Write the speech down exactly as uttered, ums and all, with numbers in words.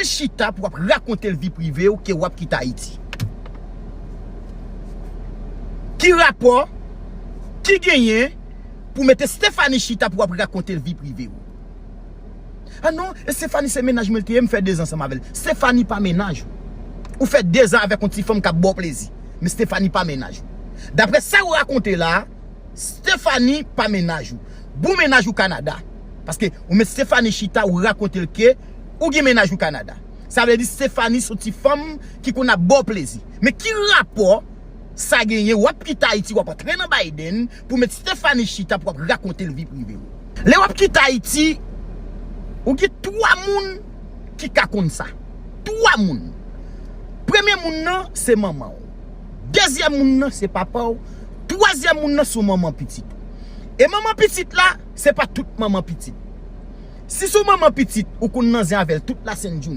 chita pou w ap rakonte l vi prive w ke w ap kite Ayiti? Ki rapò ki genyen pou mete Stephanie chita pou w ap rakonte l vi prive w? Ah non, e Stephanie se mennaj mwen l te ye, m fè dezan ansanm avè l. Stephanie pa mennaj ou. Ou fè dezan avèk yon ti fanm k ap ba w plezi. Men Stephanie pa mennaj ou. Daprè sa w rakonte la, Stephanie pa mennaj ou. Bon mennaj ou Kanada. Paske ou met Stephanie chita, ou rakonte l ke ou gen mennaj ou Kanada. Sa vle di Stephanie se yon ti fanm ki konn ap ba w plezi. Men ki rapò sa genyen? W ap kite Ayiti, w ap antre nan Biden pou met Stephanie chita pou w ap rakonte l vi prive w. Lè w ap kite Ayiti, ou gen twa moun ki ka konn sa. Twa moun. Premye moun nan se manman w. Dezyèm moun nan se papa w. Twazyèm moun nan se manman pitit. E manman pitit la, se pa tout manman pitit. Si se manman pitit, ou konn nan zen avè l tout la sent jounen.